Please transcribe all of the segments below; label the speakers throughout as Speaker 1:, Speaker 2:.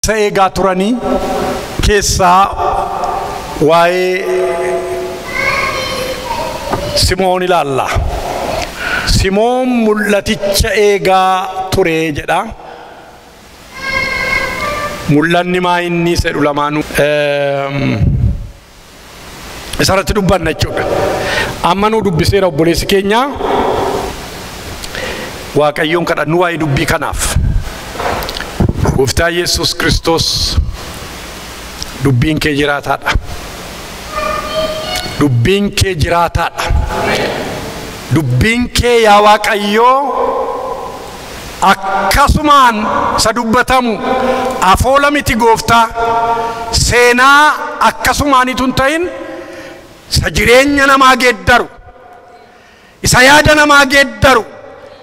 Speaker 1: Isa eegaa turanii keessaa waa'ee Simoon ilaalla. Simoon mul'aticha eegaa ture jedha. Mul'anni maa inni jedhu lamaanuu isarratti dubbanna jechuudha. Amma nuu dubbiseera obboleessi keenya. Waaqayyoon kadhannu waa'ee dubbii kanaaf. Gooftaa Yesuus Kiristoos, dubbiin kee jiraataadha. Dubbiin kee jiraataadha. Dubbiin kee, yaa Waaqayyoo, akkasumaan isa dubbatamu afoola miti, Gooftaa. Seenaa akkasumaanitu hin ta'in, isa jireenya namaa geeddaru, isa yaada namaa geeddaru,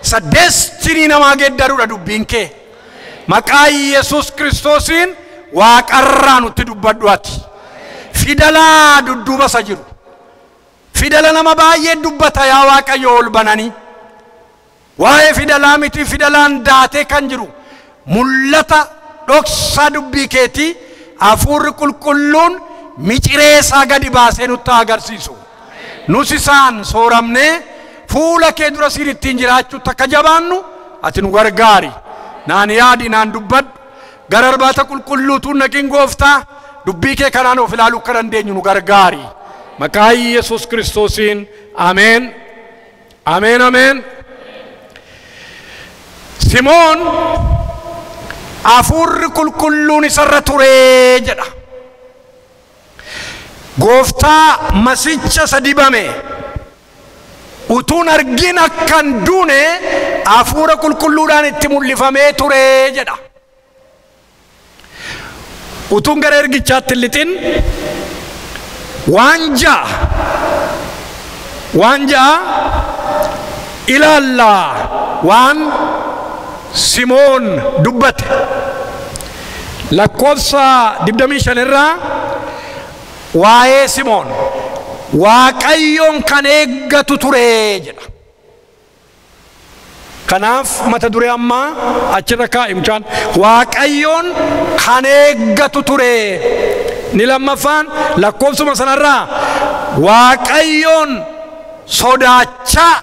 Speaker 1: isa destiny namaa geeddarudha dubbiin kee. Maqaa Yesuus Kiristoosiin waaqarraa nutti dubbadhu ati. Fidalaa dudduuba isa jiru. Fidala nama baay'ee dubbata, yaa Waaqayyo, ol bananii. Waa'ee fidalaa miti, fidalaan daatee kan jiru mul'ata dhoksaa dubbii keetii hafuurri qulqulluun miciree isaa gadi baasee nutti agarsiisu. Nus isaan sooramnee fuula kee dura siin ittiin jiraachuutti akka jabaannu ati nu gargaari. Naan yaadi, naan dubbadhu. Gara irbaata qulqulluutuun naqin, Gooftaa, dubbii kee kanaan of ilaaluu akka dandeenyu nu gargaari. Maqaa Yesuus Kiristoosiin, ameen. Ameen, ameen. Simoon hafuurri qulqulluun isarra turee jedha. Gooftaa masicha isa dibame utuun argin akkan duune hafuura qulqulluudhaan itti mul'ifamee turee jedha. Utuun gara ergichaatti lixin waan ja'a ilaallaa, waan Simoon dubbate. Lakkoofsa 25 irraa waa'ee Simoon Waaqayyoon kan eeggatu ture jedha. Kanaaf mata duree ammaa achirra kaa'i mucaan, Waaqayyoon kan eeggatu ture. Ni lammaffaan lakkoofsuma sanarraa Waaqayyoon sodaachaa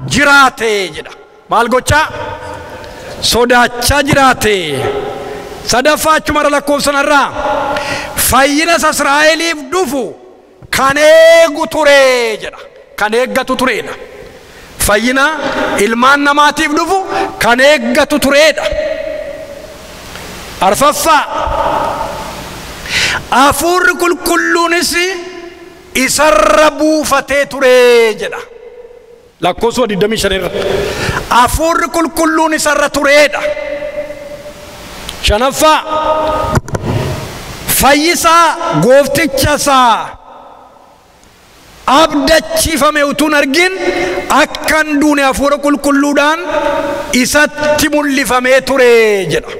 Speaker 1: jiraate jedha. Maal gochaa? Sodaachaa jiraate. Sadaffaa achumarra lakkoofsa sanarraa fayyina isa Israa'eliif dhufu kan eegu ture jedha. Kan eeggatu turedha. Fayyina ilmaan namaatiif dhufu kan eeggatu turedha. Arfaffaa, hafuurri qulqulluunis isarra buufatee ture jedha. Lakkoofsa 25 irra. Hafuurri qulqulluun isarra turedha. Shanaffaa, fayyisaa goofticha isaa abdachiifame utuun argin akkan duune hafuura qulqulluudhaan isatti mul'ifamee ture jedha.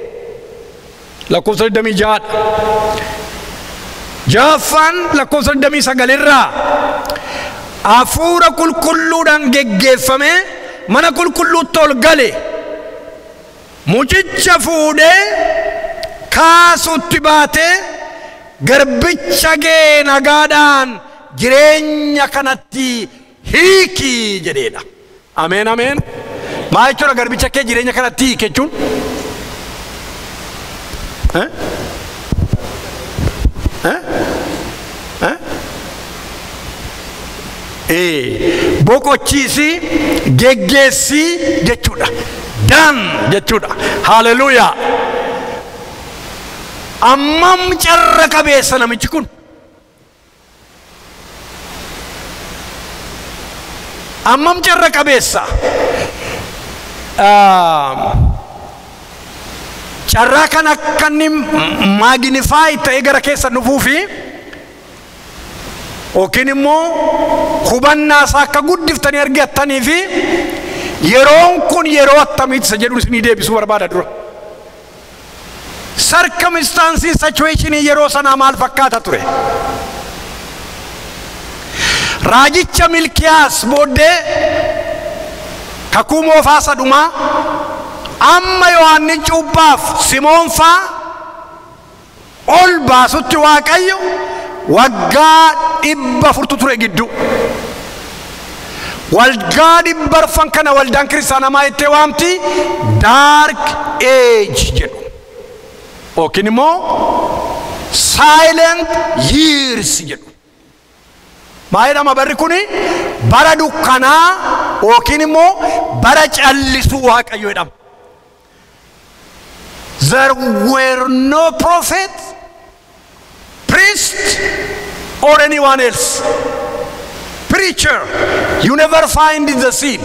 Speaker 1: Lakkoofsa 26dha. Ja'affaan lakkoofsa 29 irraa hafuura qulqulluudhaan geggeeffamee mana qulqulluutti ol gale, mucicha fuudhee kaasutti baatee, garbicha kee nagaadhaan jireenya kanatti hiikii jedheedha. Ameen, ameen. Maal jechuudha garbicha kee jireenya kanatti hiiki jechuun? Eh? Eh? Eh? Boqochiisii, geggeessii jechuudha. Dan jechuudha. Haleluuyaa. Ammam carra qabeessa namichi kun. Ammam carra qabeessa. Carraa kan akka inni magnify ta'ee gara keessa dhufuu fi yookiin immoo hubannaa isaa akka guddiftanii argattanii fi yeroon kun yeroo attamiiti isa jedhu isinii deebisuu barbaada dura. Circumstance, situation yeroo sanaa maal fakkaata ture? Raajicha Milkiyaas booddee kakuu moofaa sadumaa amma Yohaannis cuuphaaf Simoon faa ol baasutti Waaqayyo waggaa 400 ture gidduu. Waggaa 400 kana waldaan kiristaanaa maal jettee waamti? Dark Age jedhu. Yookiin immoo Silent Years jedhu. Maal jedhama barri kuni? Bara dukkanaa yookiin immoo bara callisuu Waaqayyo jedhama. There were no prophet, priest, or anyone else. Preacher, you never find in the scene.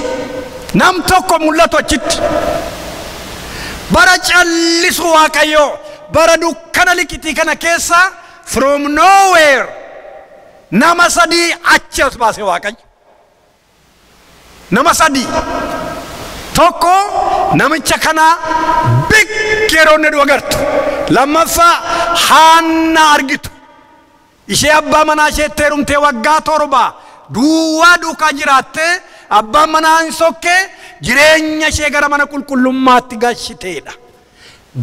Speaker 1: Nam tokko mul'atu achitti. Bara callisuu Waaqayyo, bara dukkana likitii kana keessa from nowhere nama sadii achi as baase Waaqayyo. Nama sadii. Tokko namicha kana big yeroo inni agartu. Lammaffaa Haannaa argitu. Ishee abbaa manaa isheetti heerumtee waggaa 7 duwwaa duukaa jiraattee abbaan manaa hin sokkee jireenya ishee gara mana qulqullummaatti galchiteedha.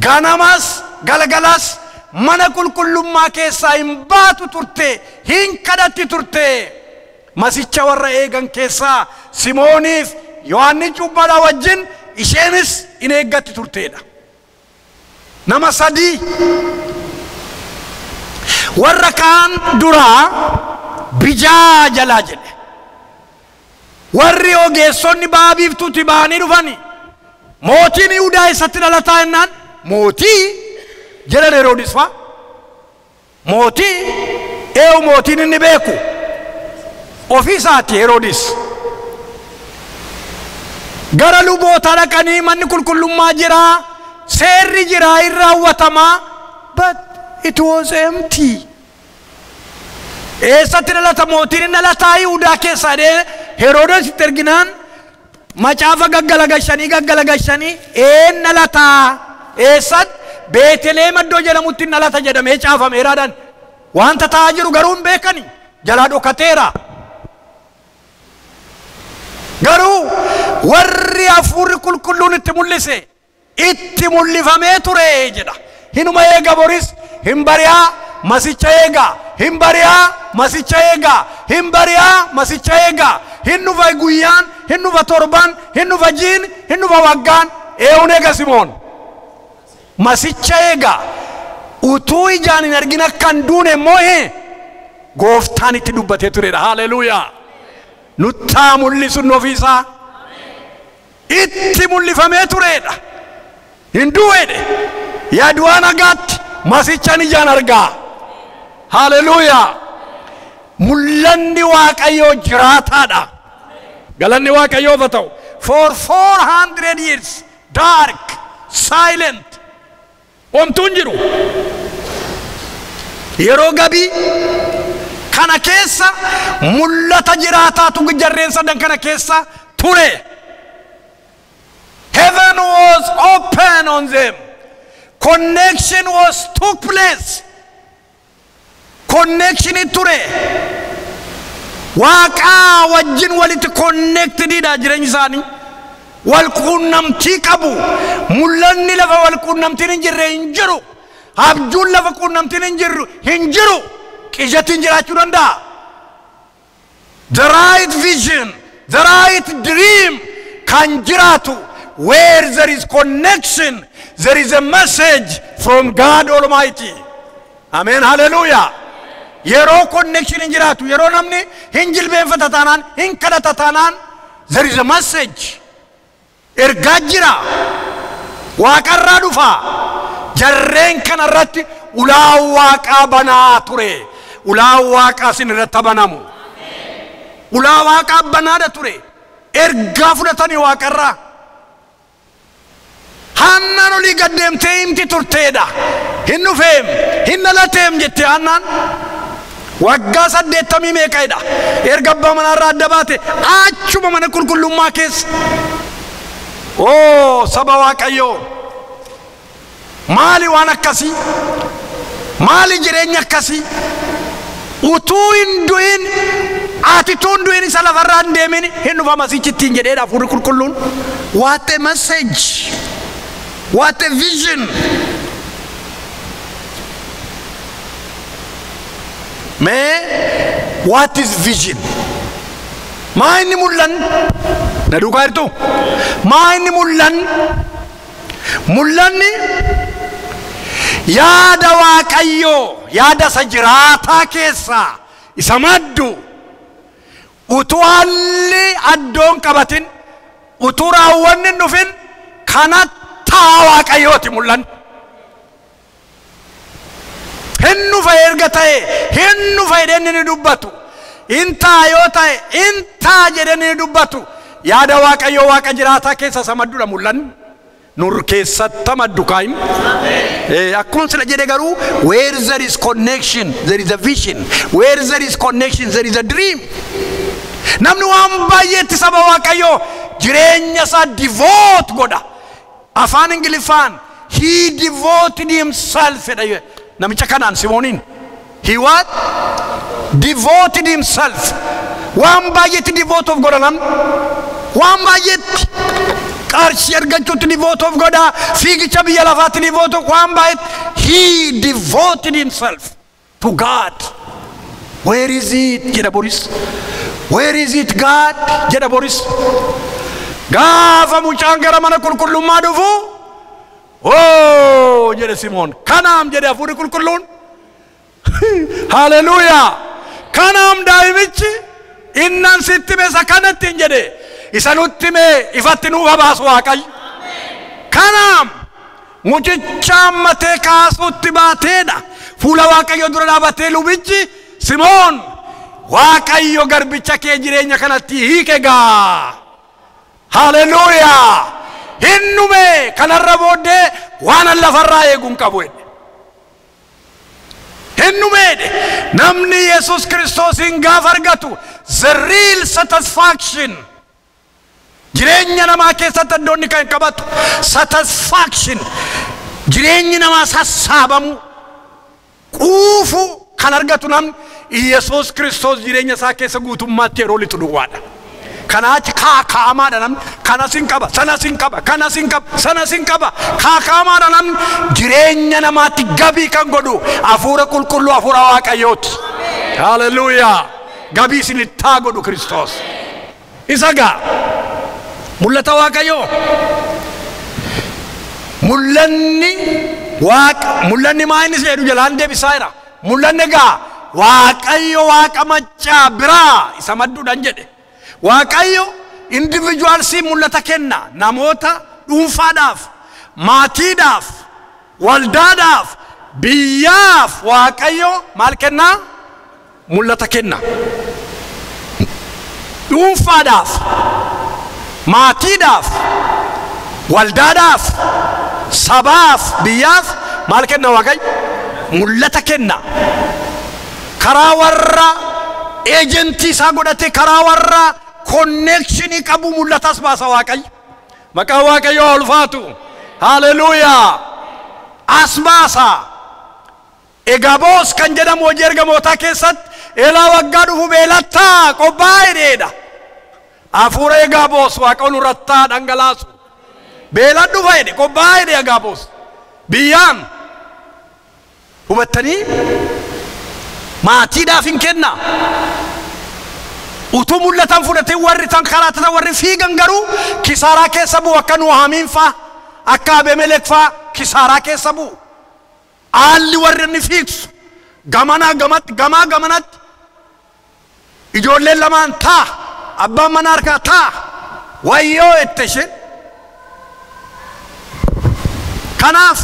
Speaker 1: Ganamas galgalas mana qulqullummaa keessaa hin baatu turte, hin kadhatti turte. Masicha warra eegan keessaa Simooniif Yohaannis cuuphaadhaa wajjin isheenis in eeggatti turteedha. Nama sadii. Warra kaan duraa bijaa jalaa jedhe. Warri ogeessonni ba'a biiftuutti ba'anii dhufani. Mootiin Yihudaa eessatti dhalataa jennaan mootii jedhan Heroodis fa'a. Mootii eewu mootiin inni beeku ofii isaati Heroodis. Gara luboota dhaqanii manni qulqullummaa jira, seerri jira, hin raawwatamaa, but it was empty. Eessatti dhalata mootiin inni dhalataa Yihudaa keessaa jedhee Heroodis itti erginaan macaafa gaggalagalchanii een dhalataa eessatti Beeteleem iddoo jedhamutti hin dhalata jedhamee caafameeraadhaan wanta ta'aa jiru garuu hin beekani, jalaa dhokateera. Garuu warri hafuurri qulqulluun itti mul'ise itti mul'ifamee ture jedha. Hinuma eega boris hin bari'aa masicha eegaa, hin bari'aa masicha eegaa, hin bari'aa masicha eegaa, hin dhufa guyyaan, hin dhufa torban, hin dhufa jiin, hin dhufa waggaan, eewun eega Simoon. Masicha eegaa utuu ijaan hin argin akka hin duune immoo gooftaan itti dubbatee turedha. Haleluuyaa. Nuttaa mul'isun ofiisaa itti mul'ifamee turedha. Hin du'edhe. Yaa du'aa nagaatti masichaan ijaan argaa. Haleluuyaa. Mul'anni Waaqayyoo jiraataadha. Galanni Waaqayyoof haa ta'u. For 400 years dark, silent. Homtuun jiru. Yeroo gabii kana keessa mul'ata jiraataatu jarreen sadan kana keessa ture. Heaven was open on them. Connection was took place. Connection ture. Waaqaa wajjin walitti connectedidha jireenyi isaanii. Wal quunnamtii qabu. Mul'anni lafa wal quunnamtiin hin jirre hin jiru. Abjuun lafa quunnamtiin hin jirru hin jiru. Qijattiin jiraachuu danda'a. The right vision, the right dream kan jiraatu where there is connection, there is a message from God Almighty. Amen. Hallelujah. Yeroo connection hin jiraatu, yeroo namni hin jilbeenfata taanaan, hin kadhata taanaan, there is a message. Ergaa jira. Waaqarraa dhufa. Jarreen kanarratti ulaa waaqaa banaa ture. Ulaa waaqaa sin irratti banamu. Ulaa waaqaa banaadha ture. Ergaa fudhatanii waaqarraa. Haannaan olii gad deemtee himti turteedha. Hin dhufeem, hin dhalateem jette Haannaan. Waggaa 80 meeqadha. Erga abbaa manaarraa adda baate achuma mana qulqullummaa keessa. Oo saba Waaqayyoo. Maali waan akkasii? Maali jireenya akkasii? Utuu hin du'in, ati utuu hin du'in isa lafarraa hin deemin hin dhufa masichi ittiin jedheedha hafuurri qulqulluun. What a message! What a vision! Mee what is vision? Maa inni mul'an? Na duukaa jirtu? Maa inni mul'an? Mul'anni yaada Waaqayyoo, yaada isa jiraataa keessaa isa maddu, utuu haalli addoon qabatin, utuu raawwanni hin dhufin, kanattaa Waaqayyooti mul'anni. Hin dhufa erga ta'e, hin dhufa jedhee inni ni dubbatu. Hin ta'a yoo ta'e, hin ta'a jedhee inni ni dubbatu. Yaada Waaqayyoo Waaqa jiraataa keessa isa maddudha mul'anni. Nur keessatti maddu kaayim. Akkuma sila jedhe garuu, where there is connection there is a vision, where there is connection there is a dream. Namni waan baay'eetti saba Waaqayyoo jireenya isaa devote godha. Afaan Ingiliffaan "he devoted himself" jedha namicha kanaan, Simooniin. He what? Devoted himself. Waan baay'eetti devote of godha namni. Waan baay'eetti qarshii argachuutti devote of godha, fiigicha biyya lafaatti devote of, waan baay'eetti. He devoted himself to God. "Where is it?" jedha Boris. "Where is it, God?" jedha Boris. Gaafa mucaan gara mana qulqullummaa dhufu, "Oo," jedhe Simoon. "Kanaam," jedhe hafuurri qulqulluun. Haleluuyaa! "Kanaam daa'imichi innan sitti hime isa kanatti," hin jedhe. Isa nutti hime ifatti nuuf habaasu Waaqayyo. Kanaam mucicha hammatee kaasuutti baateedha. Fuula Waaqayyo dura dhaabatee lubichi, "Simoon, Waaqayyo garbicha kee jireenya kanatti hiike gaa. Haleluuyaa! Hin dhume, kanarra booddee waan an lafarraa eeguu hin qabu," jedhe. Hin dhumeedhe. Namni Yesus Kiristoosiin gaafa argatu, the real satisfaction, jireenya namaa keessatti iddoonni kan qabatu, satisfaction, jireenyi namaa sassaabamu, quufu kan argatu namni Yesus Kiristoos jireenya isaa keessa guutummaatti yeroo lixu duwwaadha. Kanaachi kaakaamaadha namni. Kanas hin qaba, sanas hin qaba, kanas hin qaba, sanas hin qaba. Kaakaamaadha namni. Jireenya namaatti gabii kan godhu hafuura qulqulluu, hafuura Waaqayyooti. Haleluuyaa! Gabii isinittaa godhu Kiristoos. Isa gaa mul'ata Waaqayyoo. Mul'anni Waaqa, mul'anni maa inni jedhu jalaan deebisaa jira. Mul'anni gaa Waaqayyo Waaqa maccaa biraa isa madduudhaan jedhe. Waaqayyo individualsii mul'ata kenna, namoota dhuunfaadhaaf, maatiidhaaf, waldaadhaaf, biyyaaf. Waaqayyo maal kennaa? Mul'ata kenna. Dhuunfaadhaaf, maatiidhaaf, waldaadhaaf, sabaaf, biyyaaf maal kenna Waaqayyo? Mul'ata kenna. Karaa warra agentii isaa godhate, karaa warra connectionii qabu mul'atas baasa Waaqayyo. Maqaan Waaqayyoo haa ulfaatu. Haleluuyaa! As baasa. Egaboos kan jedhamu Hojii Ergamootaa keessatti eelaa waggaa dhufu beelattaa qophaa'edheedha. Hafuura Egaboos Waaqa nurrattaa dhangalaasu. Beela dhufa jedhe, qophaa'edhe Egaboos. Biyyaan hubattanii maatiidhaaf hin kenna. Utuu mul'atan fudhatee warri tan karaa tana warri fiigan garuu kisaaraa keessa bu'u, akka Nuhaamiin faa, akka Abemelek faa kisaaraa keessa bu'u. Haalli warri inni fiigsu gamanaa gamatti, gamaa gamanatti, ijoolleen lamaan taa, abbaan mana harkaa taa, wayyoo jette isheen. Kanaaf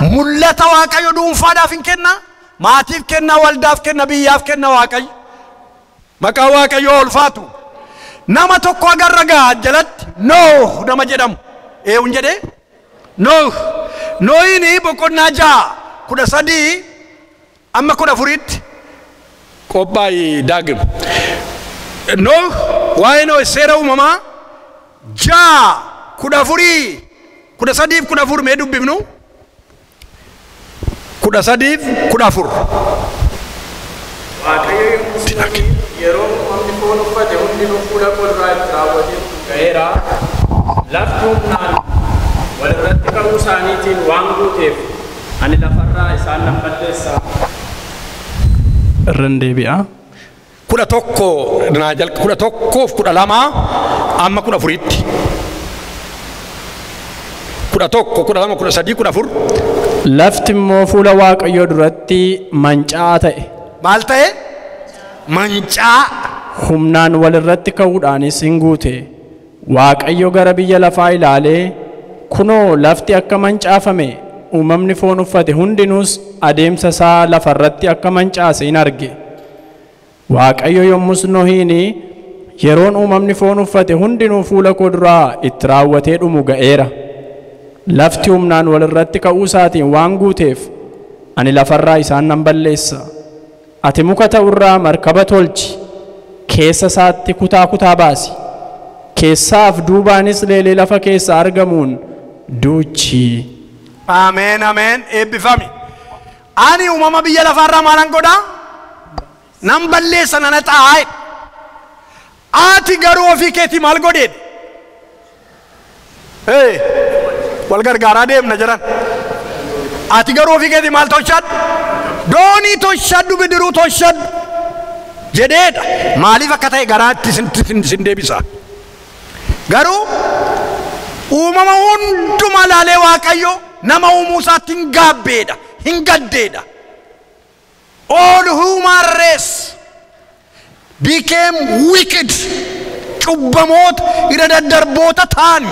Speaker 1: mul'ata Waaqayyo dhuunfaadhaaf hin kenna, maatiif kenna, waldaaf kenna, biyyaaf kenna Waaqayyo. Maqaa Waaqayyoo ulfaatu. Nama tokko agarra gaa jalatti, Nooh nama jedhamu. Eenyuun jedhee? Nooh. Noohini boqonnaa 6:13 amma 14tti qophaa'i daagim. Nooh, waa'ee Nooh Seera Uumamaa 6:14, 13f 14 mee dubbifnu, 13f 14.
Speaker 2: Waaqayyo yommuu yeroo uumamni foon uffate hundinuu fuula koo duraa itti raawwatee ga'eera. Lafti humnaan walirratti ka'uu isaaniitiin waan guuteef ani lafarraa isaan nan balleessa. Irran deebi'a.
Speaker 1: 11 naa jalqa 11 12 amma 14tti. 11 12 13 14.
Speaker 2: Lafti immoo fuula Waaqayyoo duratti manca'aa ta'e.
Speaker 1: Maal ta'e? Mancaa.
Speaker 2: Humnaan walirratti ka'uudhaanis hin guute. Waaqayyo gara biyya lafaa ilaalee, kunoo lafti akka mancaafame, uumamni foon uffate hundinuus adeemsa isaa lafarratti akka mancaase hin arge. Waaqayyo yommus Nohiin, yeroon uumamni foon uffate hundinuu fuula koo duraa itti raawwatee dhumu ga'eera. Lafti humnaan walirratti ka'uu isaatiin waan guuteef ani lafarraa isaan nan balleessa. Ati muka ta'urraa markaba tolchi, keessa isaatti kutaa kutaa baasi. Keessaaf duubaanis leelee lafa keessa argamuun duuchi.
Speaker 1: Ameen ameen eebbifami. Ani uumama biyya lafaarraa maalan godhaa? Nan balleessa nana xaa'ee. Ati garuu ofii keetii maal godheedha? Wal gargaaraa deemna jedhan. Ati garuu ofii keetii maal tolchadhu? Doonii tolchadhu, bidiruu tolchadhu jedheedha. Maaliif akka ta'e garaatti sin deebisa. Garuu uumama hundumaa laalee Waaqayyo nama uumuu isaatti hin gaabbeedha, hin gaddeedha. All human race became wicked. Cubbamoota irra daddarboota ta'an.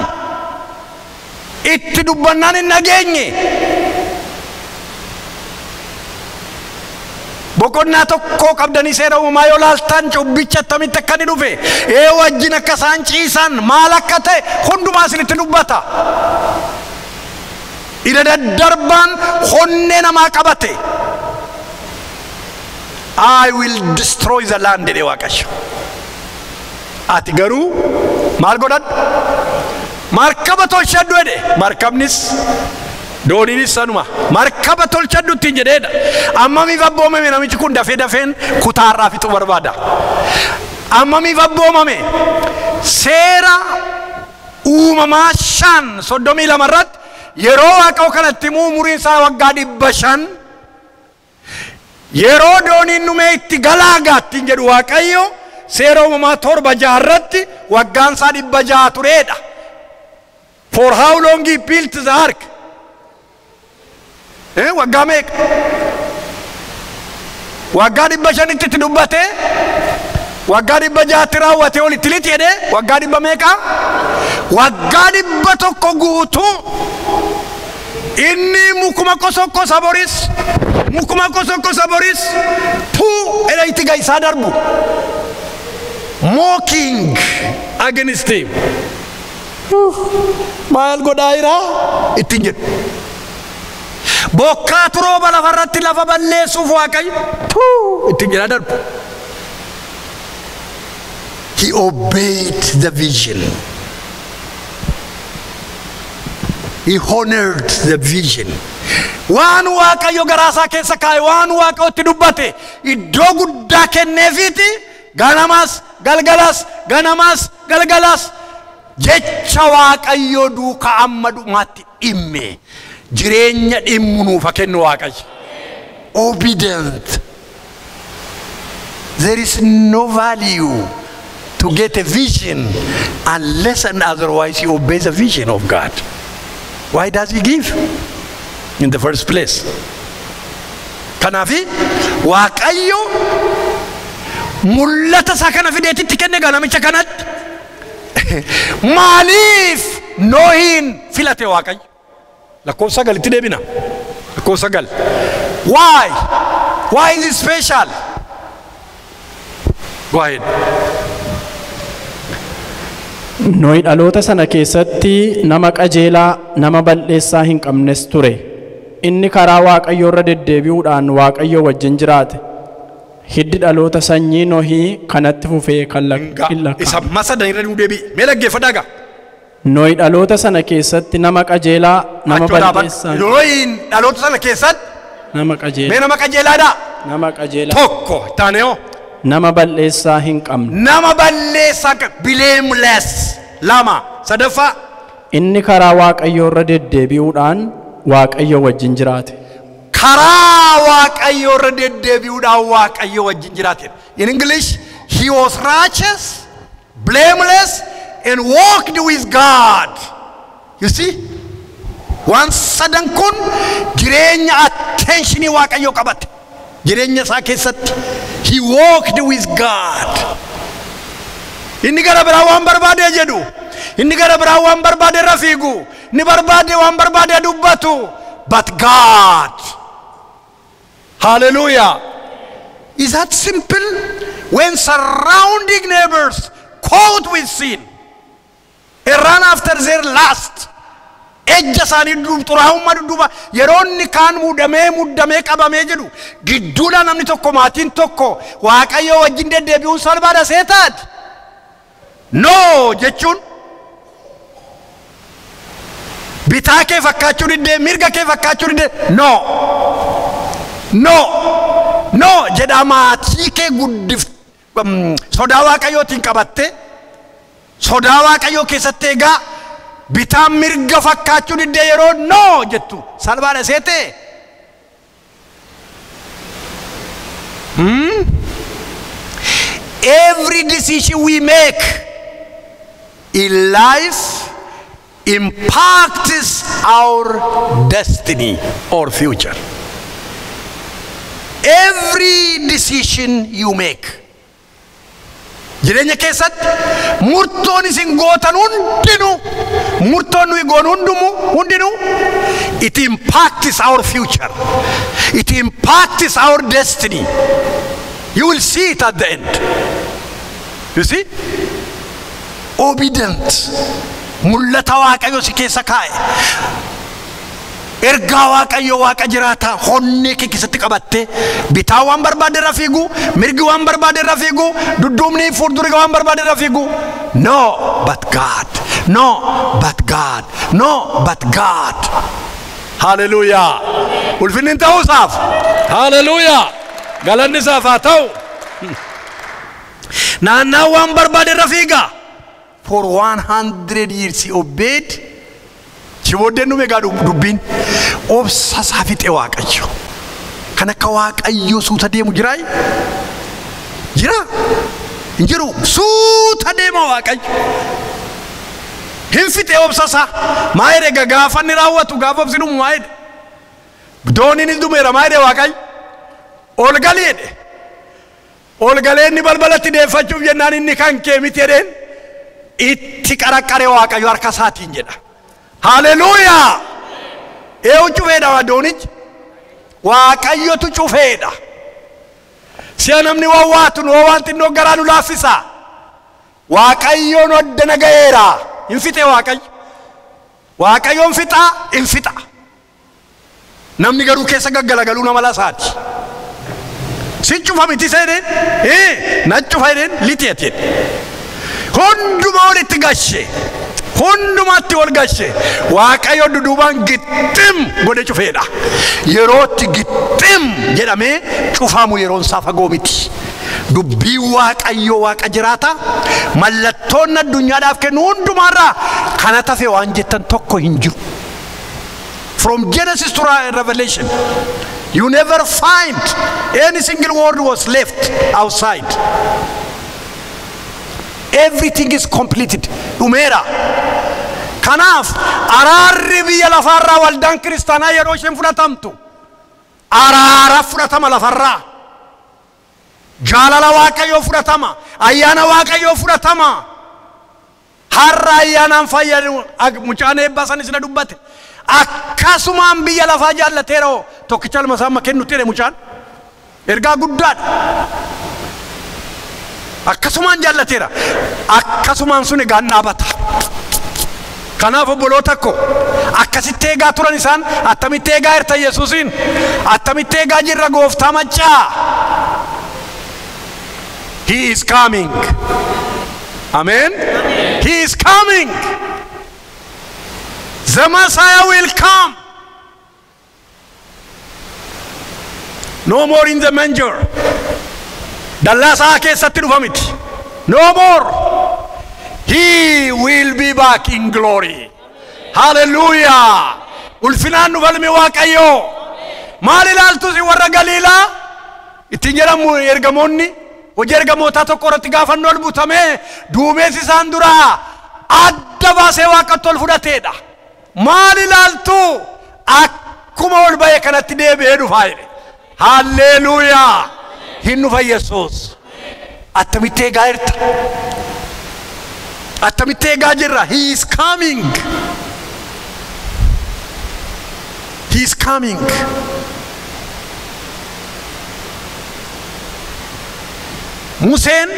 Speaker 1: Itti dubbannaan hin dhageenye. Boqonnaa tokko qabdanii seera uumamaa yoo laaltan cubbicha attamitti akka inni dhufe, ee wajjin akka isaan ciisan maal akka ta'e hundumaa isinitti dubbata. Irra daddarbaan honnee namaa qabate. I will destroy the land jedhe Waaqayyo. Ati garuu maal godhadhu? Markaba tolchadhu jedhe. Markabnis dooniinis sanuma. Markaba tolchadhu ittiin jedheedha. Ammamiif abboomame namichi kun dafee dafeen kutaarraa fixuu barbaada. Ammamiif abboomame? Seera uumamaa 5:32 irratti yeroo Waaqayyo kanatti himuu umuriin isaa waggaa 500. Yeroo dooniin dhumee itti galaagaa ittiin jedhu Waaqayyo seera uumamaa 7:6 irratti waggaan isaa 600 tureedha. For how long he built the ark? Waggaa meeqa? Waggaa 500tti itti dubbate, waggaa 600tti raawwate olitti lixi jedhee waggaa 100 meeqa? Waggaa 100 guutuu inni mukuma kosokkosa boris, mukuma kosokkosa boris, puu edha itti gaisaa darbu. Mocking against him. Maal godhaa jira? Ittiin jedhu. Bokkaatu rooba lafarratti lafa balleessuuf Waaqayyo puu ittiin jedhaa darbu. He obeyed the vision. He honored the vision. Waan Waaqayyo garaasaa keessa kaa'e, waan Waaqayyotti dubbate iddoo guddaa kenneefiiti ganamas galgalas ganamas galgalas jecha Waaqayyo duukaa amma dhumaatti dhimme. Jireenya dhimmu nuuf haa kennu Waaqayyo. Obedient. There is no value to get a vision unless and otherwise you obey the vision of God. Why does he give in the first place? Kanaafi Waaqayyo mul'ata isaa kana fideetitti kenne gaa namicha kanatti. Maaliif Nohiin filate Waaqayyo? Lakkoofsa 9tti deebina. Lakkoofsa 9. Why? Why is it special? Go ahead.
Speaker 2: Nohi dhaloota sana keessatti nama qajeelaa, nama balleessaa hin qabnes ture. Inni karaa Waaqayyoo irra deddeebi'uudhaan Waaqayyoo wajjin jiraate. Hiddi dhaloota sanyii Nohii kanatti fufee kan hin lakkaa'amu.
Speaker 1: Isa masa irra nu deebi'i. Mee dhaggeeffadhaa gaa.
Speaker 2: Nohi dhaloota sana keessatti nama qajeelaa, nama
Speaker 1: Achoo dhaabadhu.
Speaker 2: balleessaa
Speaker 1: Nohiin dhaloota sana keessatti
Speaker 2: nama
Speaker 1: mee
Speaker 2: qajeelaa,
Speaker 1: nama qajeelaadhaa?
Speaker 2: nama qajeelaa,
Speaker 1: Tokko taane hoo?
Speaker 2: nama balleessaa hin qabne.
Speaker 1: Nama balleessaa hin qabne. Blameless. 2 3.
Speaker 2: Inni karaa Waaqayyoo irra deddeebi'uudhaan Waaqayyoo wajjin jiraate.
Speaker 1: Karaa Waaqayyoo irra deddeebi'uudhaan Waaqayyo wajjin jiraate. In English, he was righteous, blameless, and walked with God. You see? Waan sadan kun jireenya attentionii Waaqayyoo qabate. Jireenya isaa keessatti he walked with God. Inni gara biraa waan barbaade jedhu, inni gara biraa waan barbaade irra fiigu, inni barbaade waan barbaade dubbatu, but God. Hallelujah. Is that simple? When surrounding neighbors caught with sin and run after their lust, ejja isaanii xuraa'ummaa dudduuba yeroo inni kaan muddamee qabamee jedhu gidduudha namni tokko maatiin tokko Waaqayyo wajjin deddeebi'uun salphaadha seetaati. No jechuun bitaa kee fakkaachuu diddee, mirga kee fakkaachuu diddee, no no no jedhaa maatii kee guddif sodaa Waaqayyootiin qabatte, sodaa Waaqayyoo keessatti egaa bitaa mirga fakkaachuu diddee yeroo no jettu salphaadha seetee. Every decision we make in life impacts our destiny or future. Every decision you make. Jireenya keessatti murtoon isin gootan hundinuu, murtoon nuyi goonu hundinuu, it impacts our future. It impacts our destiny. You will see it at the end. You see? Obedient. Mul'ata Waaqayyoo si keessa kaa'e. Ergaa Waaqayyoo Waaqa jiraataa honnee kee keessatti qabattee bitaa waan barbaade irra fiigu, mirgi waan barbaade irra fiigu, dudduubni fuuldurri waan barbaade irra fiigu. No, but God. No, but God. No, but God. Hallelujah. Ulfinni hin ta'uu isaaf. Hallelujah. Galanni isaaf haa ta'u. Naannaa waan barbaade irra fiiga. For 100 years he obeyed. Si booddeen dhume egaa dubbiin obsa isaa fixe Waaqayyo. Kan akka Waaqayyo suuta deemu jiraa? Jira? Hin jiru. Suuta deema Waaqayyo. Hin fixe obsa isaa. Maa jedhe egaa gaafa inni raawwatu gaafa obsi dhumu maa jedhe? Dooniinis dhumeera maa jedhe Waaqayyo? Ol gali jedhe. Ol galee inni balbalatti deeffachuuf jennaan inni kan kee miti jedheen itti qaraqqare Waaqayyo harka isaatiin jedha. Hallelujah. Eenyu cufeedha doonichi? Waaqayyotu cufeedha. Si'a namni waan waatu nu waan xinnoo garaa nu laaffisa. Waaqayyoon oddana ga'eera. Hin fixe Waaqayyo. Waaqayyoon fixaa hin fixa. Namni garuu keessa gaggalagaluu nama lasaati. Si cufa miti seedeen? Na cufa jedheen liti ati jedhe. Hundumaa walitti gashe. Hundumatti wal gashe. Waaqayyo duduubaan gixxim godhe cufeedha. Yerootti gixxim jedhamee cufamu yeroon isaa fagoo miti. Dubbii Waaqayyo Waaqa jiraata. Mallattoon addunyaadhaaf kennu hundumaarraa kana tafe waan jettan tokko hin jiru. From Genesis to Revelation, you never find any single word was left outside. Everything is completed. Dhumeera. Kanaaf araarri biyya lafaarraa waldaan kiristaanaa yeroo isheen fudhatamtu araara fudhatama lafarraa. Jaalala Waaqayyoo fudhatama. Ayyaana Waaqayyoo fudhatama. Har'a ayyaanaan fayyadu mucaan eebbaa sanis na dubbate. Akkasumaan biyya lafaa jaallateera tokkicha ilma isaa amma kennutti jedhe mucaan. Ergaa guddaadha. Akkasumaan jaallateera. Akkasumaan sun egaan dhaabata. Kanaaf obboloota ko akkasitti eegaa turan isaan attamitti eegaa jirta Yesuusiin? Attamitti eegaa jirra gooftaa maccaa? He is coming. Amen. He is coming. The Messiah will come. No more in the manger. Dallaa isaa keessatti dhufa miti. No more. He will be back in glory. Hallelujah. Ulfinaan nu falme Waaqayyo. Maal ilaaltu si warra Galiilaa? Ittiin jedhamu ergamoonni hojii ergamootaa tokko irratti gaafannoo ol butamee duumessi isaan duraa adda baasee waaqatti ol fudhateedha. Maal ilaaltu? Akkuma ol ba'e kanatti deebi'ee dhufaa jedhe. Halleluuyaa! Hin dhufa Yesuus. Attamitti eegaa jirta? Attamitti eegaa jirra? He is coming. He is coming. Museen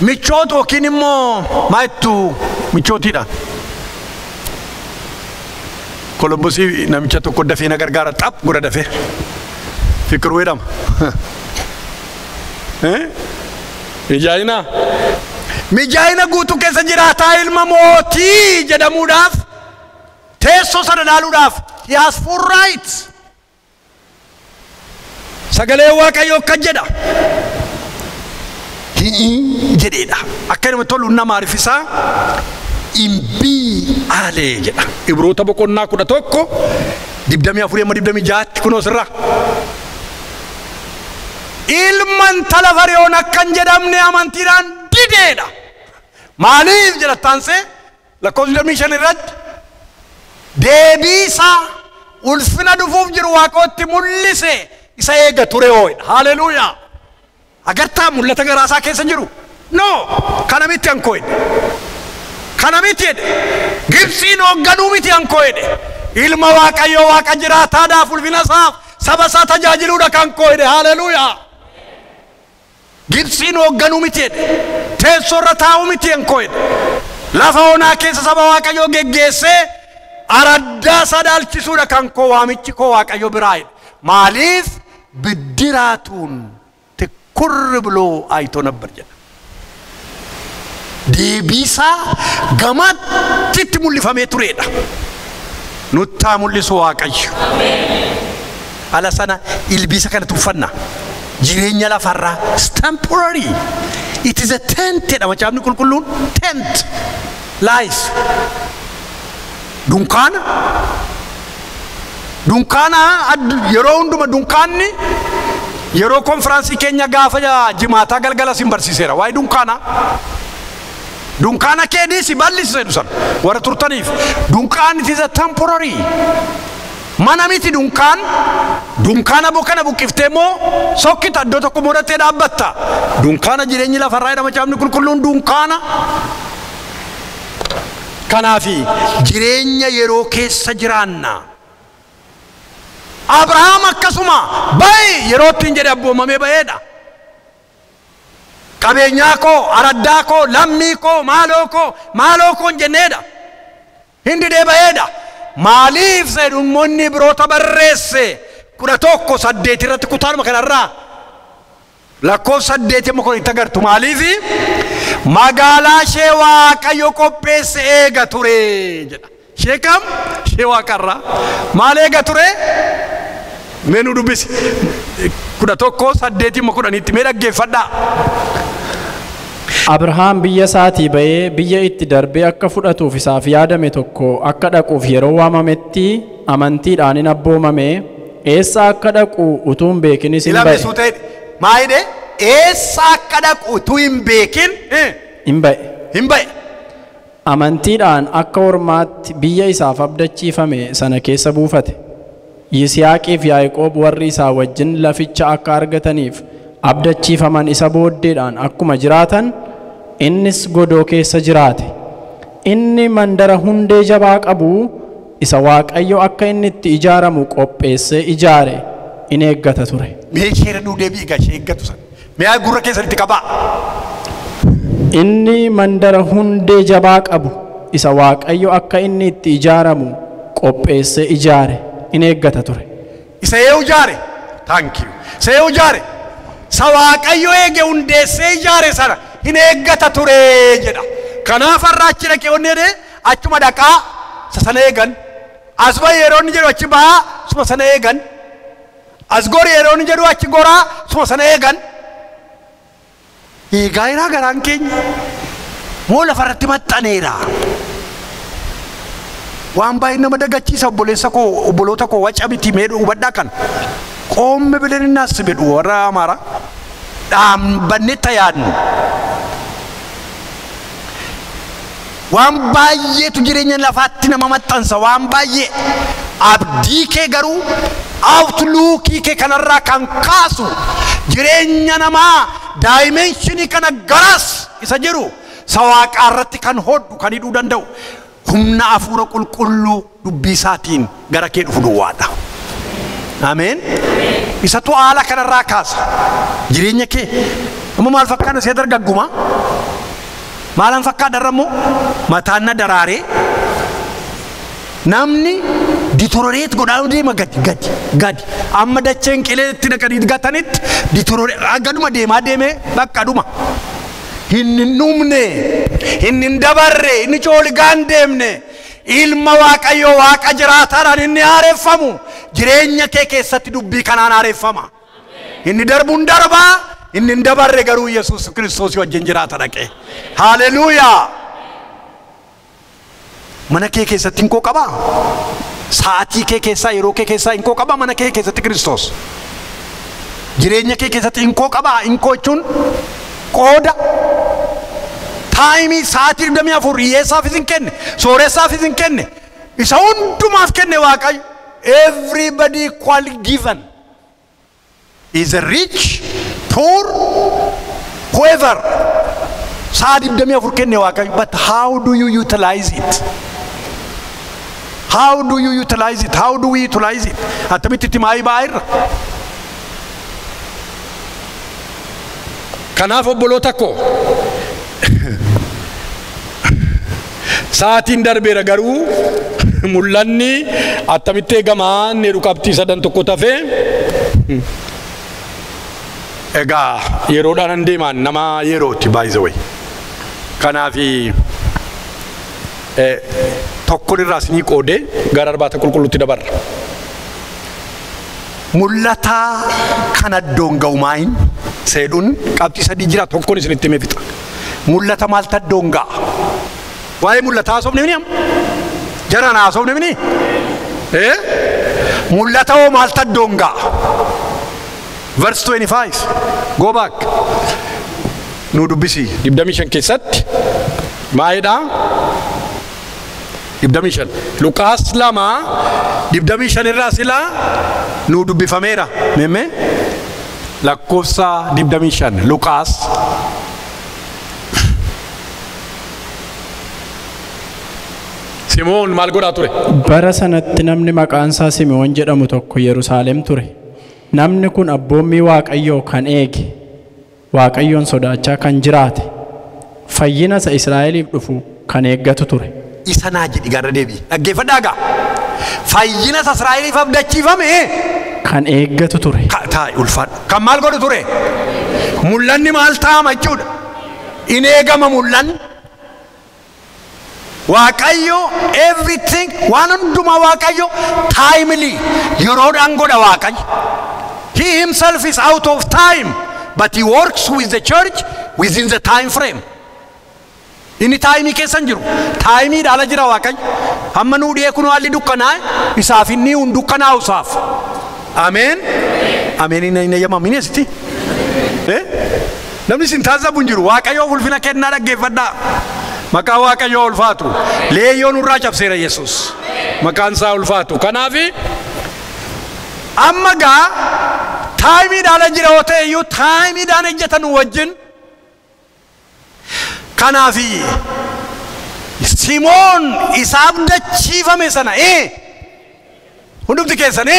Speaker 1: michoota yookiin immoo maayittu michootiidha. Kolombosii namicha tokko dafee na gargaara xaph godha dafee. Fikiruu jedhama. Mijaa'ina. Mijaa'ina guutuu keessa jiraataa ilma mootii jedhamuudhaaf teessoo sana dhaaluudhaaf he has full rights. Sagalee Waaqayyoo akkas jedha. Hi'i jedheedha. Akka inni tolu nama arifisaa imbii aalee jedha. Ibroota boqonnaa 11 24-26 kunoo sirraa. Ilma intala Fariyoon akka hin jedhamne amantiidhaan dideedha. Maaliif jedha taansee lakkoofsa 25 irratti deebii isaa ulfina dhufuuf jiru Waaqootti mul'ise isa eega ture hoo'edha. Haleluuyaa. Agartaa mul'ata garaa isaa keessa jiru. No, kana miti ankoo jedhe. Kana miti jedhe. Gibsiin hoogganuu miti ankoo jedhe. Ilma Waaqayyoo Waaqa jiraataadhaaf ulfina isaaf saba isaa tajaajiluudha kan koo jedhe. Haleluuyaa. Gibsiin hoogganuu miti jedhe. Teessoo irra taa'uu miti ankoo jedhe. Lafa onaa keessa saba Waaqayyoo geggeessee araddaa isaa dhaalchisuudha kan koo waamichi koo Waaqayyo biraa jedhe. Maaliif biddiraatuun ትኩር ብሎ አይቶ ነበር jedha. Deebii isaa gamatti itti mul'ifamee turedha. Nuttaa mul'isu Waaqayyo. Ala sana ilbiisa kana tuffanna. Jireenya lafarraa is temporary. It is a tent jedha macaafni qulqulluun tent life. Dunkaana. Dunkaana yeroo hunduma dunkaanni yeroo konfiraansii keenya gaafa jimaataa galgala sin barsiiseera. Waa'ee dunkaana. Dunkaana kee dhiisi bal'isi jedhu sana warra turtaniif. Dunkaan it is a temporary. Mana miti dunkaan. Dunkaana bokana buqqiftee immoo sokkita iddoo tokko moodhattee dhaabbatta. Dunkaana jireenyi lafarraa jedhama macaafni qulqulluun dunkaana. Kanaafi jireenya yeroo keessa jiraanna. Abrahaam akkasuma ba'i yeroo ittiin jedhe abboomamee ba'eedha. Qabeenyaa koo, araddaa koo, lammii koo, maaloo koo, maaloo koo hin jenneedha. Hin didee ba'eedha. Maaliif jedhummoonni Ibroota barreesse 11:8 irratti kutaanuma kanarraa lakkoofsa 8 immoo kun itti agartu. Maaliif magaalaa ishee Waaqayyo qopheesse eega ture jedha. Ishee kam? Ishee Waaqarraa. Maal eega ture? Mee nu dubbisi. 11:8-10 mee dhaggeeffadhaa.
Speaker 2: Abrahaam biyya isaatii ba'ee biyya itti darbee akka fudhatuuf isaaf yaadame tokko akka dhaquuf yeroo waamametti amantiidhaan hin abboomame eessa akka dhaqu utuu hin beekinis hin ba'e.
Speaker 1: Maa jedhe? Eessa akka dhaqu utuu hin beekin
Speaker 2: hin ba'e.
Speaker 1: Hin ba'e.
Speaker 2: Amantiidhaan akka ormaatti biyya isaaf abdachiifame sana keessa buufate. Yisihaaqiif Yaaqoob warri isaa wajjin laficha akka argataniif abdachiifaman isa booddeedhaan akkuma jiraatan innis godoo keessa jiraate. Inni mandara hundee jabaa qabu isa Waaqayyo akka inni itti ijaaramu qopheessee ijaare in eeggata ture.
Speaker 1: Mee isheera nuu deebi'i egaa ishee eeggatu sana. Mee gurra keessanitti qabaa.
Speaker 2: Inni mandara hundee jabaa qabu isa Waaqayyo akka inni itti ijaaramu qopheessee ijaare in eeggata ture.
Speaker 1: Isa eenyu ijaare? Thank you. Isa eenyu ijaare? Isa Waaqayyo eege hundeessee ijaare sana hin eeggata ture jedha. Kanaaf har'a achi dhaqee onnee jedhee achuma dhaqaa isa sana eegan. As ba'i yeroo inni jedhu achi bahaa suma sana eegan. As gori yeroo inni jedhu achi goraa suma sana eegan. Eegaa jiraa garaan keenya moo lafarratti maxxaneera? Waan baay'ee nama dagachiisa obboleessa koo obboloota koo waca miti mee hubadhaa kana. Qoommi bilinnaas bedhu warra Amaaraa dhaabannee tayaadnu. Waan baay'eetu jireenya lafaatti nama maxxansa waan baay'ee abdii kee garuu outlookii kee kanarraa kan kaasu jireenya namaa daayimeenshinii kana garas isa jiru isa waaqaa irratti kan hodhu kan hidhuu danda'u humna hafuura qulqulluu dubbii isaatiin gara kee dhufu duwwaadha. Ameen. Isatu haala kanarraa kaasa jireenya kee amma maal fakkaata see dargagguma maalan fakkaata darrammoo mataan na daraaree namni deteriorate godhaa deema gadi gadi gadi amma dacheen qileetti naqanii gatanitti deteriorate gaduma deemaa deemee bakka dhuma hin dhumne hin dabarre inni cooligaan deemne ilma Waaqayyoo Waaqa jiraataadhaan inni haareffamu jireenya kee keessatti dubbii kanaan haareffama. Inni darbuun darbaa inni hin dabarre garuu Yesuus Kiristoos wajjin jiraata dhaqee. Haleluuyaa. Mana kee keessatti hinkoo qabaa? Sa'aatii kee keessaa yeroo kee keessaa hinkoo qabaa mana kee keessatti Kiristoos? Jireenya kee keessatti hinkoo qabaa? Hinkoo jechuun qooda taayimii sa'aatii 24 hiyyeessaafis hin kenne sooressaafis hin kenne isa hundumaaf kenne Waaqayyo. Everybody equally given. Is a rich, poor, whoever. Sa'a 24 kenne Waaqayyo. But how do you utilize it? How do you utilize it? How do we utilize it? Attamitti itti maayii ba'aa irra. Kanaaf obboloota koo sa'aatiin darbeera garuu mul'anni attamitti eegamaa inni jedhu qabxii sadan tokko tafee egaa yeroodhaan an deemaan nama yerooti by the way. Kanaaf tokkon irraa isinii qoodee gara arbaata qulqulluutti dabarra. Mul'ataa kan addoon ga'u maayin seedhuun qabxii sadii jira tokkoon isinitti himee fixa. Mul'ata maaltu addoon ga'a? Waa'ee mul'ataa haasofne mini amma? Jaraan haasofne mini? Mul'ata hoo maaltu addoon ga'a? Verse 25. Go back. Nu dubbisi. 25 keessatti maayidhaa? 25. Luqaas 2 25 irraa silaa nu dubbifameera. Meemmee? Lakkoofsa 25. Luqaas Simoon maal godhaa ture?
Speaker 2: Bara sanatti namni maqaan isaa Simoon jedhamu tokko Yerusaalem ture. Namni kun abboommii Waaqayyoo kan eege, Waaqayyoon sodaachaa kan jiraate, fayyina isa Israa'eliif dhufu kan eeggatu ture.
Speaker 1: Isa naa jedhi garra deebii. Dhaggeeffadhaa gaa. Fayyina isa Israa'eliif abdachiifame
Speaker 2: kan eeggatu ture.
Speaker 1: Taa'i ulfaadhu. Kan maal godhu ture? Mul'anni maal ta'ama jechuudha. In eegama mul'anni. Waaqayyo everything waan hundumaa Waaqayyo timely yeroodhaan godha Waaqayyo. He himself is out of time, but he works with the church within the time frame. Inni taayimii keessa hin jiru. Taayimii dhaala jira Waaqayyo. Hamma nuu dhiyee kun haalli dukkanaa'e isaaf inni hun dukkanaa'u isaaf. Ameen. Ameen inni eeyyamamu asitti. Namni isin taasisamu hin jiru. Waaqayyoof ulfina kennaa dhaggeeffadhaa. Maqaan Waaqayyoo ulfaatu. Leeyyoo nurraa cabseera Yesuus. Maqaan isaa ulfaatu. Kanaaf amma gaa taayimii dhaala jira yoo ta'e iyyuu taayimiidhaan ejjetan wajjin. Kanaaf Simoon isa abdachiifame sana hundumti keessan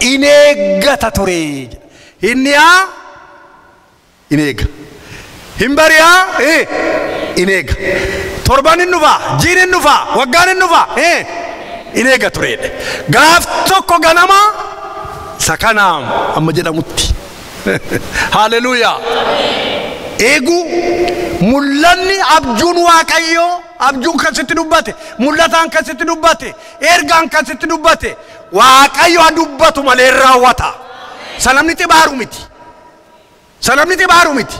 Speaker 1: in eeggata ture. Inni haa in eega. Hin bari'aa in eega. Torban hin dhufaa, jiin hin dhufaa, waggaan hin dhufaa in eega tureedha. Gaaf tokko ganama isa kanaam amma jedhamutti. Haleluuyaa. Eeguu mul'anni abjuun Waaqayyoo abjuun kan sitti dubbate mul'ataan kan sitti dubbate ergaan kan sitti dubbate Waaqayyo haa dubbatu malee hin raawwata. Sanamni xibaaru miti. Sanamni xibaaru miti.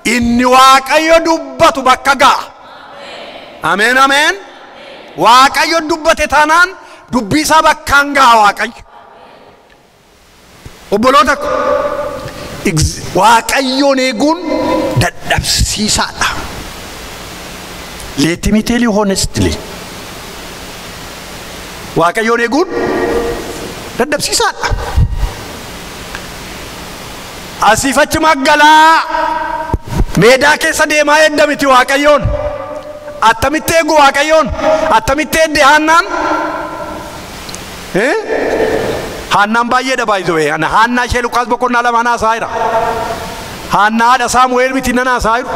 Speaker 1: Inni Waaqayyo dubbatu bakka ga'a. Ameen ameen. Waaqayyo dubbate taanaan dubbii isaa bakkaan gaha Waaqayyo. Obboloota ko Waaqayyoon eeguun dadhabsiisaadha. Let me tell you honestly. Waaqayyoon eeguun dadhabsiisaadha. Asiif achi magaalaa meedaa keessa deemaa edda miti Waaqayyoon. Attamitti eegu Waaqayyoon? Attamitti eedde Haannaan? Haannaan baay'eedha baay'isoo. Haannaa ishee Luqaas boqonnaa 2 haasaa jira. Haannaa haadha Saamu'eel miti nan haasaa jiru.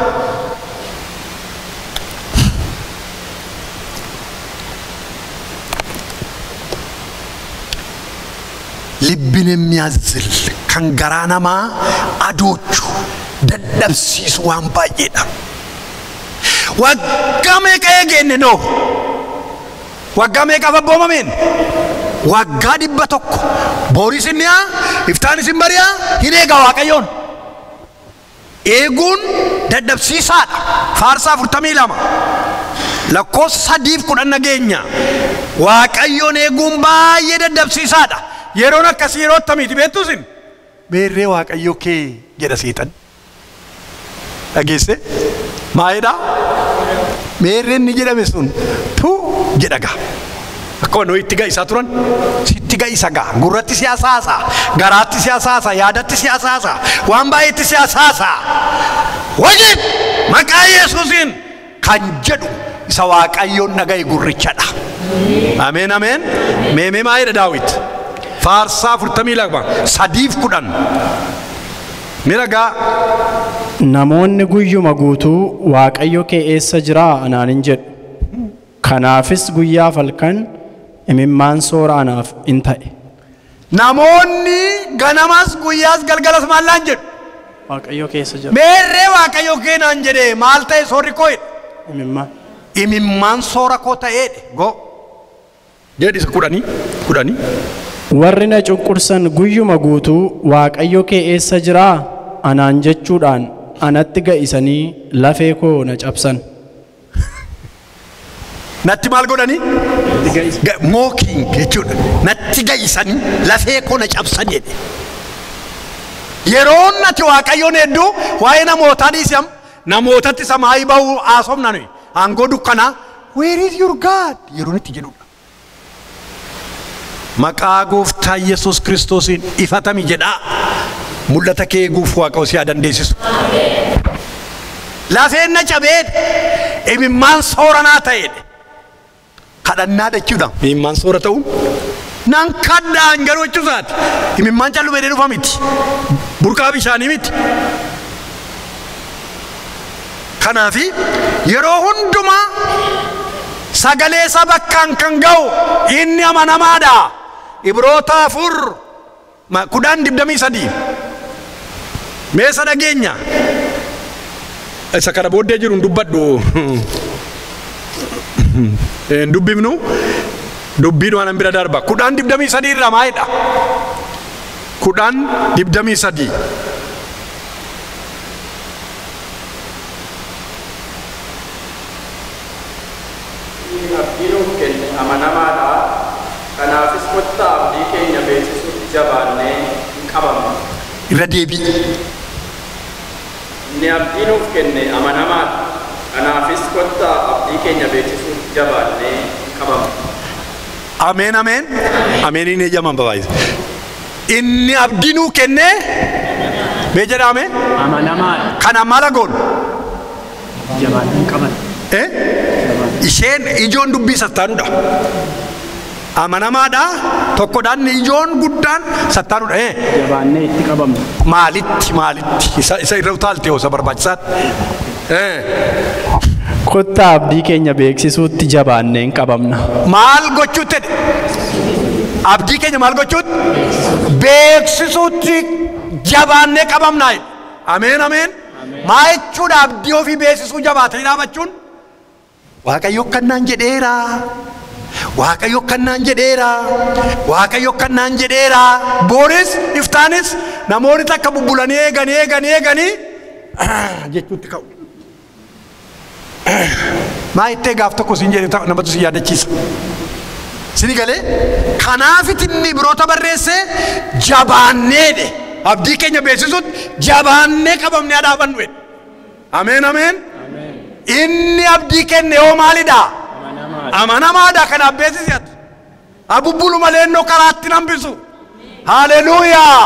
Speaker 1: Libbin የሚያዝል kan garaa namaa adoochu dadhabsiisu waan baay'eedha. Waggaa meeqa eegeenne noo? Waggaa meeqaaf abboomameen? Waggaa 100. Booris inni haa, iftaanis hin bari'aa, hin eega Waaqayyoon. Eeguun dadhabsiisaadha. Faarsaa 42 lakkoofsa 3 fi 10 nageenya. Waaqayyoon eeguun baay'ee dadhabsiisaadha. Yeroon akkasii yeroo akkamiiti beektu isin? Beerree Waaqayyo kee jedha seexan. Dhageesse? Maayidhaa? Meerreen ni jedhame sun tu jedha gaa. Akkuma nuyi itti ga'isaa turan sitti ga'isa gaa. Gurratti si hasaasa, garaatti si hasaasa, yaadatti si hasaasa, waan baay'eetti si hasaasa. Wajjin maqaa Yesuusiin kan jedhu isa Waaqayyoon dhaga'e gurrichadha. Ameen ameen. Meemee maayidha Daawit? Faarsaa 42 3 fi 10. Miragaa.
Speaker 2: Namoonni guyyuma guutuu Waaqayyo kee eessa jiraa anaan hin jedhu. Kanaafis guyyaaf halkan imimmaan soora anaaf in ta'e.
Speaker 1: Namoonni ganamas guyyaas galgalas maal naan jedhu?
Speaker 2: Waaqayyo keessa jira.
Speaker 1: Meerree Waaqayyo kee naan jedhee maal ta'e soorri koo jedhe?
Speaker 2: Imimmaan.
Speaker 1: Imimmaan soora koo ta'eedhe. Go. Jedhi isa 10 10.
Speaker 2: Warri na cunqursan guyyuma guutuu Waaqayyo kee eessa jiraa anaan jechuudhaan anatti ga'isanii lafee koo na cabsan.
Speaker 1: Natti maal godhanii? Mocking jechuudha. Natti ga'isanii lafee koo na cabsan jedhe. Yeroon nati Waaqayyoon hedduu waa'ee namootaa dhiisam namootatti samaayii ba'uu haasofna nuyi. Aangoo dukkanaa where is your God yeroon itti jedhudha. Maqaa gooftaa Yesuus Kiristoosiin ifatami jedhaa. Mul'ata kee eeguuf Waaqa si haa dandeessisu. Lafeen na cabeedha. Imimmaan sooranaa ta'eedha. Kadhannaa jechuudha. Imimmaan soora ta'uun nan kadhaan garuu jechuusaati. Imimmaan callumee dhufa miti. Burqaa bishaanii miti. Kanaafi yeroo hundumaa sagalee isaa bakkaan kan ga'u inni amanamaadha. Ibroota 4 10 23. Meesa dhageenya. Isa kana booddee jiru hin dubbadhu. Hin dubbifnu. Dubbiin waan bira darba. 10 23 irraa maalidha? 10 23.
Speaker 2: Abdii nuuf kenne amanamaadha. Kanaafis kottaa abdii keenya beeksisuutti jabaannee hin qabamne.
Speaker 1: Irra deebi'i.
Speaker 2: Inni abdii nuuf kenne amanamaadha. Kanaafis kottaa abdii keenya beeksisuutti jabaannee hin qabamne.
Speaker 1: Ameen ameen. Ameeniin eeyyaman babaayisa. Inni abdii nuu kenne mee jedha ameen?
Speaker 2: Amanamaadha.
Speaker 1: Kana maal goonu?
Speaker 2: Jabaannee hin qabamne.
Speaker 1: Isheen ijoon dubbii sattaanudha. Amanamaadha. Tokkodhaan ijoon guddaan sattaanudha.
Speaker 2: Jabaannee itti qabamne.
Speaker 1: Maalitti maalitti isa irra utaalte yoo isa barbaachisaatti.
Speaker 2: Kottaa abdii keenya beeksisuutti jabaannee hin qabamna.
Speaker 1: Maal gochuutti jedhe? Abdii keenya maal gochuutti? Beeksisuutti jabaannee qabamna. Ameen ameen. Maa jechuudha abdii ofii beeksisuu jabaatanii dhaabachuun? Waaqayyo kannaan jedheera. Waaqayyo kannaan jedheera. Waaqayyo kannaan jedheera. Booris iftaanis namoonni takka bubbulanii eeganii eeganii eeganii jechuutti ka'u. Maa ittee gaaf tokko siin jedhe namatu si yaadachiisa. Sini galee kanaafit inni biroota barreessee jabaanneedhe. Abdii keenya beeksisutti jabaannee qabamnee dhaabannu jedhe. Ameen ameen. Inni abdii kenne hoo maalidha? Amanamaadha. Kanaaf beeksisi ati. Abubbulu malee innoo karaatti hambisu. Haleluuyaa.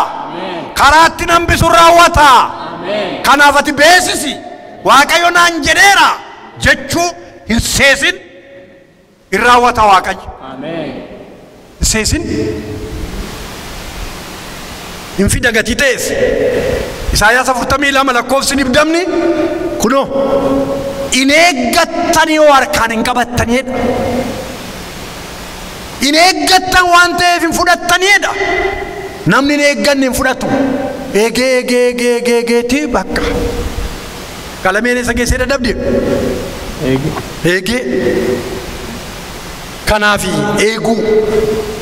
Speaker 1: Karaatti hambisu raawwata. Kanaaf ati beeksisi. Waaqayyo naan jedheera jechuu hin seesin, hin raawwata Waaqayyo. Hin seesin. Hin fida gatii ta'es. Isaayyaas 42 lakkoofsi 20 kunoo in eeggattanii yoo harkaan hin qabattaniidha. In eeggattan waan ta'eef hin fudhattaniidha. Namni hin eegganne hin fudhatu. Eegee eegee eegee eegee eegeetii bakka. Qalameen isa geessee dadhabde. Eegee. Kanaaf eeguu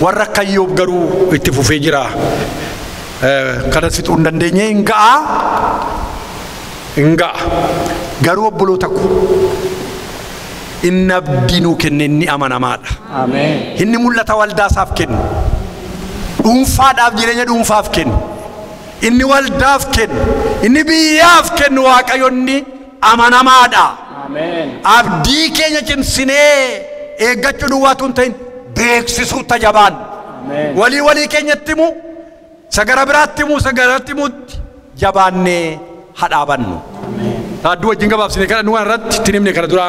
Speaker 1: warra akka Iyyoob garuu itti fufee jira. Kanas fixuu hin dandeenye hin ga'a. Hin ga'a. Garuu obboloota ko inni abdii nuu kenne inni amanamaadha. Inni mul'ata waldaa isaaf kennu. Dhuunfaadhaaf jireenya dhuunfaaf kennu. Inni waldaaf kennu. Inni biyyaaf kennu Waaqayyo inni amanamaadha. Abdii keenya cimsinee eeggachuu duwwaatu hin ta'in beeksisuu tajabaan. Walii walii keenyatti himu, sagara biraatti himu, sagaratti himutti jabaannee hadhaabannu. Taadduu wajjin gabaabsine kana nu irratti itti himne kana dura.